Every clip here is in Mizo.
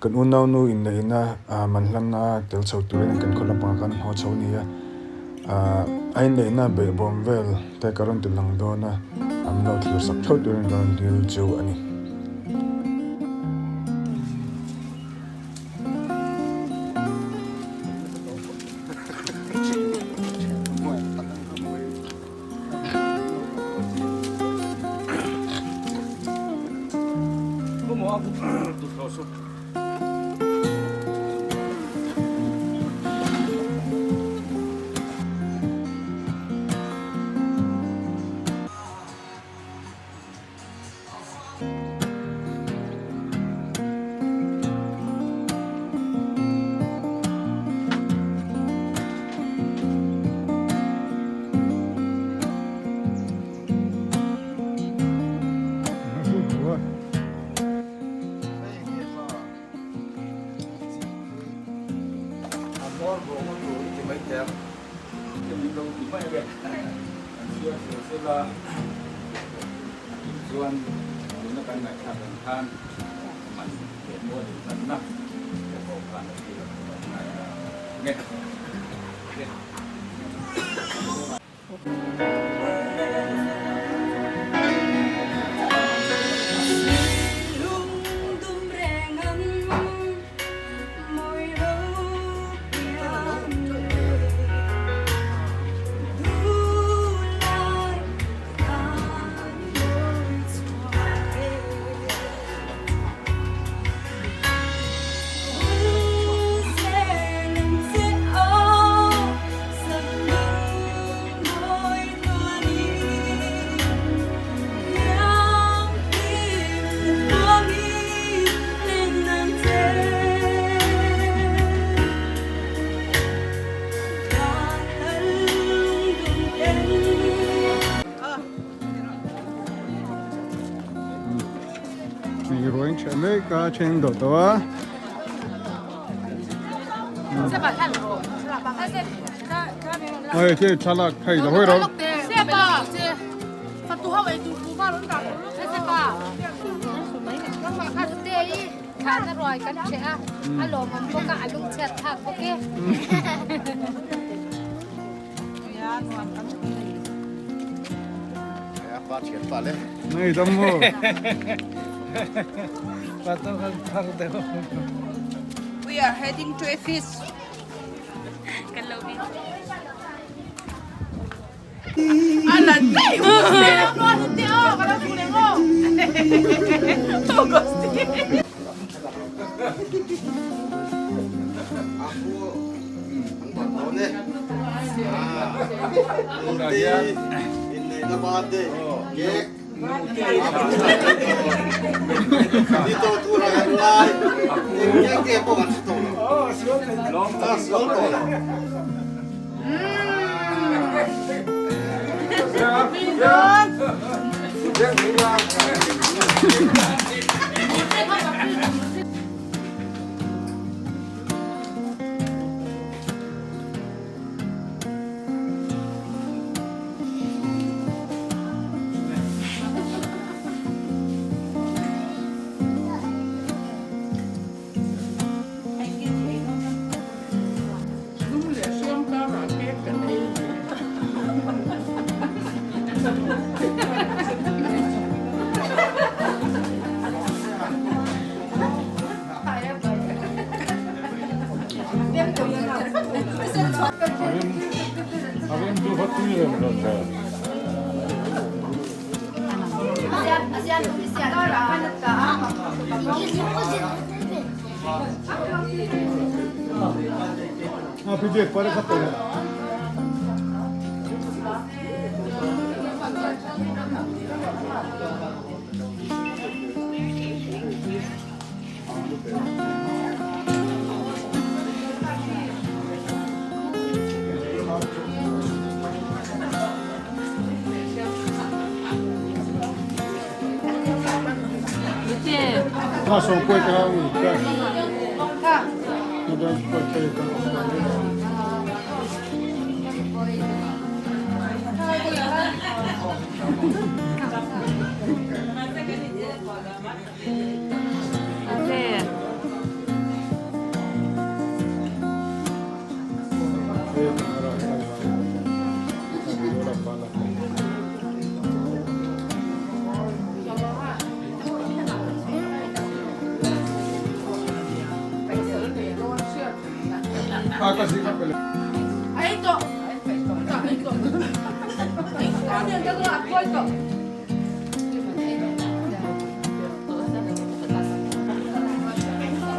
Kan unaunu inneihna man hlanna tel chho turin kan khaw lampangah khan haw chho a ni a. A inneihna behbawm vel te ka rawn ti lang dawn a, an lo thlir sak theuh turin ka rawn dil chu a ni. Chuan tuna kan ngaihthlak ang khan man leh mual in hmanna te pawh khan a thil a ngai a nge. Tui ruain ṭheh mek a, ṭhen dawh tawh a. Hei khi thlalak hei lo hawi rawh. Nei dam maw? We are heading to a feast.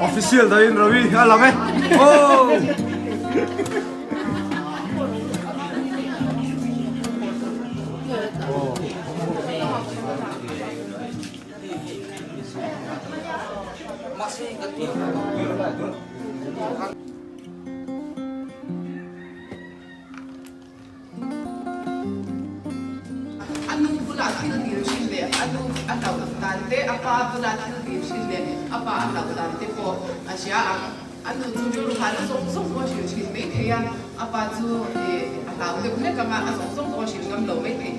Official dahin Ravi a lang e. Oh! A nu bulah thil dil thin leh a nu a hlauh dan te, a pa bulah thil dil thin leh a pa a hlauh dan te pawh a hria ang. A nu chu rilru hahna zawng zawng pawh a hrilh thin mai thei a, a pa chu a hlau deuh hlek ang a, a zawng zawng pawh a hrilh ngam lo mai thei.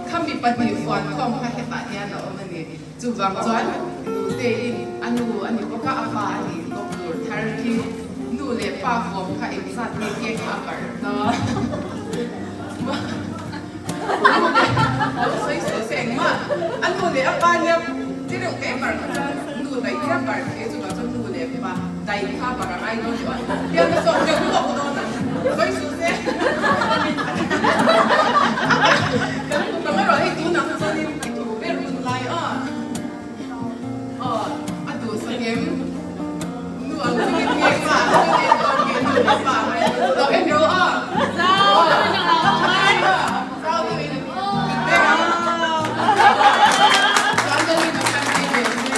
Khami pahnih fuan khawm kha hetah hian a awm a ni. Chuvang chuan nutein a nu a ni bawk a, a pa a nih bawk tur thar khi nu leh pa fawm kha engzat nge cake kha a parh ta. Lo sawi suh se engmah a nu leh a pa nia ti reuh teh parh kha chuan nu daih tia parh thei chuvang chuan nu leh pa daih kha parh a ngai dawn tih aw pian a sawm deuh tawk dawn a sawi suh se. Kan kum ang erawh hei tunah kha chuanin i thu ber hun lai a aw a duhsak em nu ang chungin nge pa ang chungin aw nge nu leh pa ang em lo en ro a aw zau deuhin kan ber ang chuan deuhin a khan ei ve chuan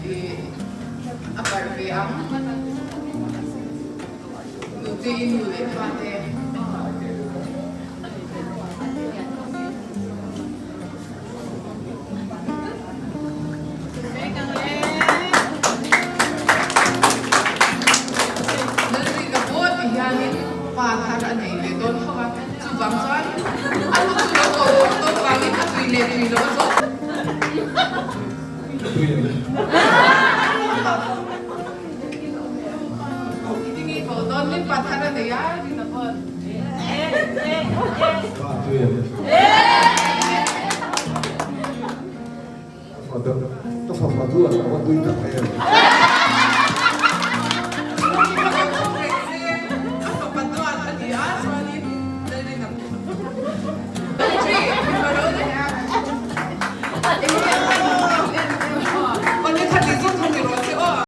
i A parh ve ang. Nute i nu leh pa te. Lalrina pawh ti hianin pa thar a nei ve dawn tho a, chuvang chuan a nu chu lo ko phawt dawn vangin a tui leh tui lo a zawt. Ka fapa duat a va tui tak em.